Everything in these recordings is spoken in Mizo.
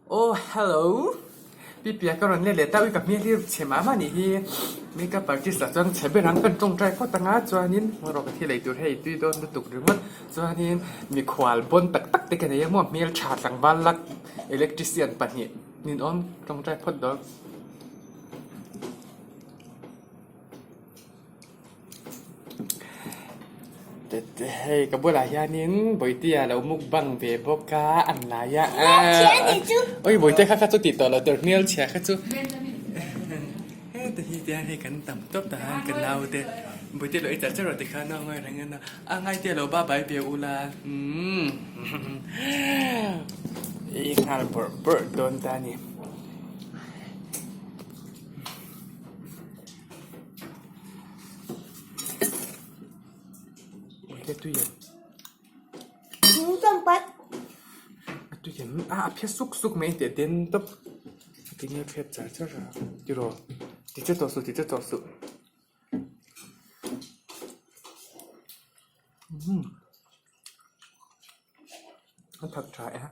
Aw hello Pipia ka rawn let leh ta ui ka hmel hi chhe mah mah nih hi makeup artist ah chuan chhe ber ang kan tawngtai phawt anga chuanin hmawlh ka thil ei tur hei tui dawn lutuk ringawt chuanin mikhual bawn tak tak te ka nei a maw hmeltha tlangval lak electrician pahnih ninawm tawngtai phawt dawn. Hei ka bulah hianin Bawihtea lo mukbang ve bawk a an lai a awi Bawihtea kha kha chu tih tawh loh tur hmelchhia kha chu heta hi te hian hei kan tam tawp tah hian ka naute Bawihtea lo ei char char rawh tikhan a ngawi reng a a ngaite lo ba bai ve ula umm ei nghal bawrh bawrh dawn ta a ni. A phiat suk suk mai teh den tawp tinge a phiat char char a tiraw ti che tawh suh ti che tawh suh a thak tha e.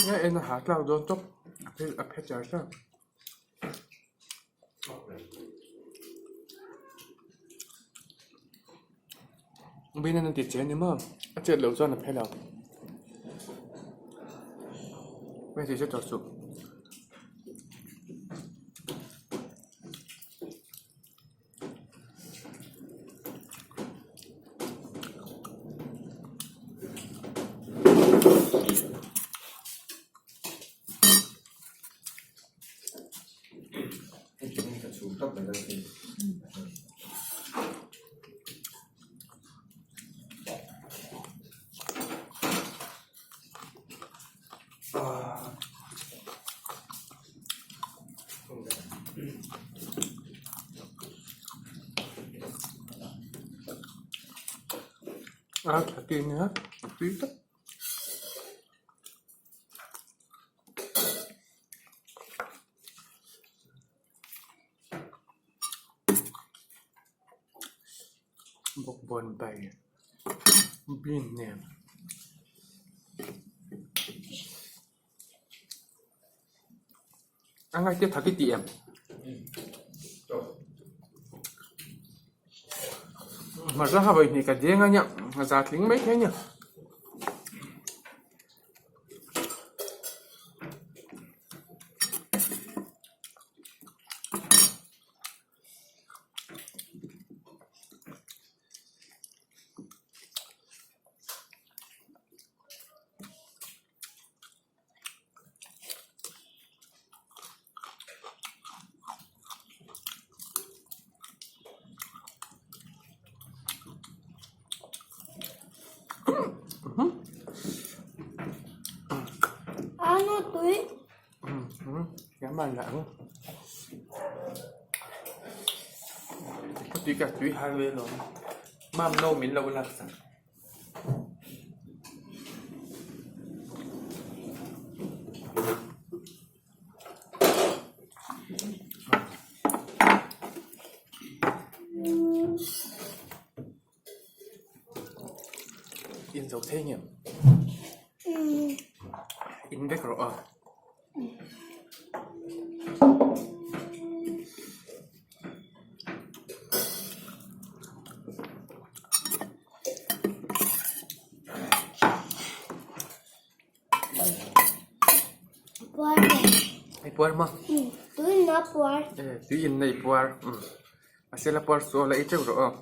Nge en a ha tlak dawn tawp a phe char char. Bin an ti che a ni maw a chet loh chuan a phe lo. Hei ti che tawh suh. A tha tih nia a tui tak. Bawkbawn bai bean nen. A ngaihte thak i tih em? Hmarcha ha vawi hnih ka deng a nia, za tling mai thei a nia. Ano tui? Yaman lah ang. Tui ka tui har ve lo. Mam no min lo lak sak. In zo thei nge? In vek rawh a. Puar I puar maw? Tui in a puar. Tui in a i puar. Mahse la puar suh aw la ei teuh rawh aw.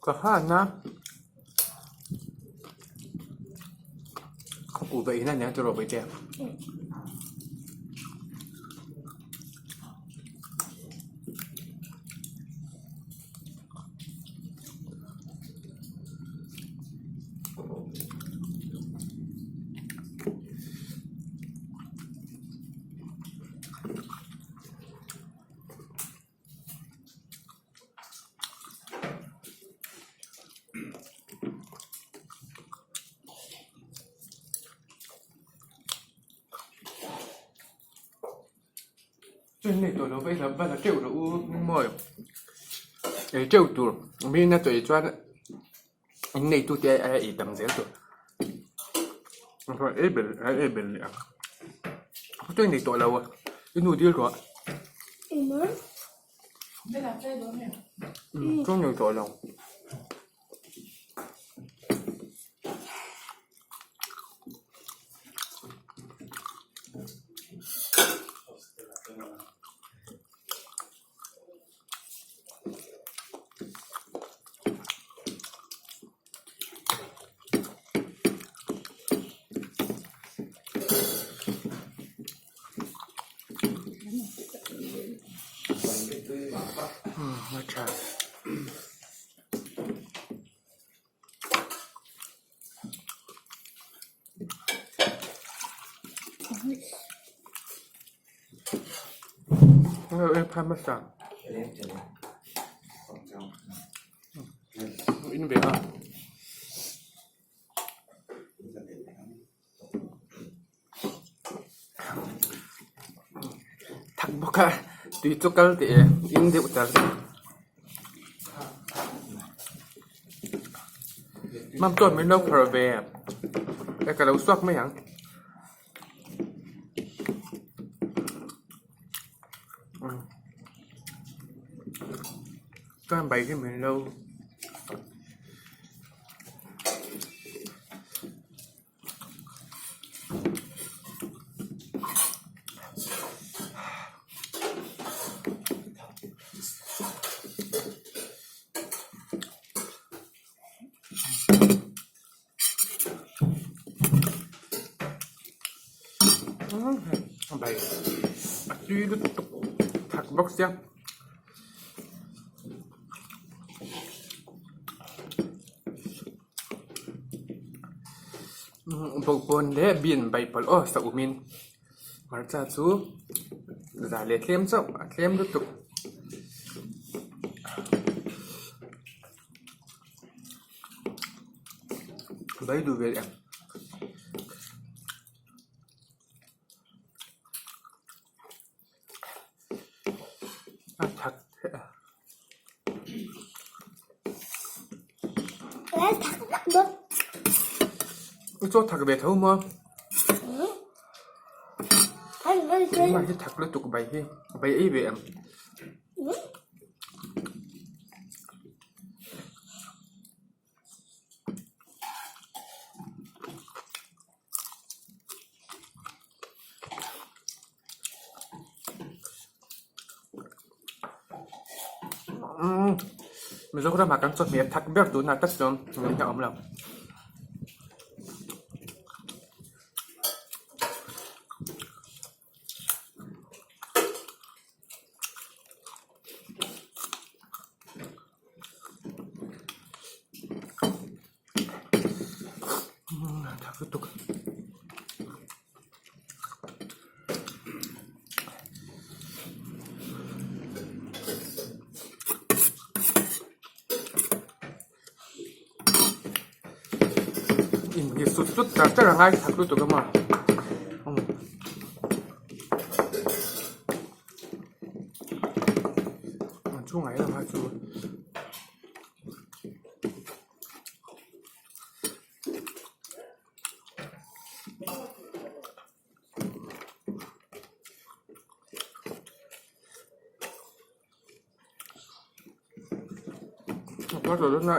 Ka han a ka kuh veih hian a nia tiraw Bawihte. Chuan nei tawh lo va i lam val a teuh loh u mawi ei teuh tur mi na tawih chuan in neitu te ai ei tam zel tur ei ber ei ber leh ang chuan nei tawh lo a i nu dil rawh chuan nei tawh lo. In ve a. Thak bawk a tui chu kal teh e in deuh tar mam chuan min lo phawrh ve e ka lo suak mai ang. Chuan bai hi min lo. Bai a tui lutuk thak bawk sia. Bawkbawn leh bean bai pawlh aw sa umin hmarcha chu za leh tlem chauh a tlem lutuk. Bai duh vel em. A thak theih a. I chaw thak ve tho maw? Engmah hi thak lutuk bai hi bai ei ve em? Mizoram ah kan chawhmeh thak ber tunah tak chuan ngaihna a awm lo. Thak lutuk. Inhni sut sut char char a ngai thak lutuk a maw. An chhungah hian a chu.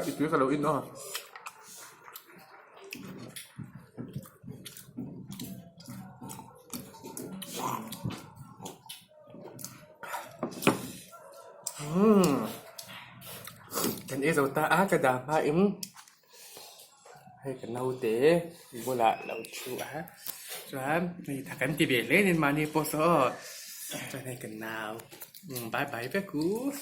I tui ka lo in aw. Umm kan ei zo ta a ka dah hma in hei ka naute bulah lo thu a chuan hei tha kan ti ve hle nen mahni pawh saw aw chuan hei ka nau bye bye vek u.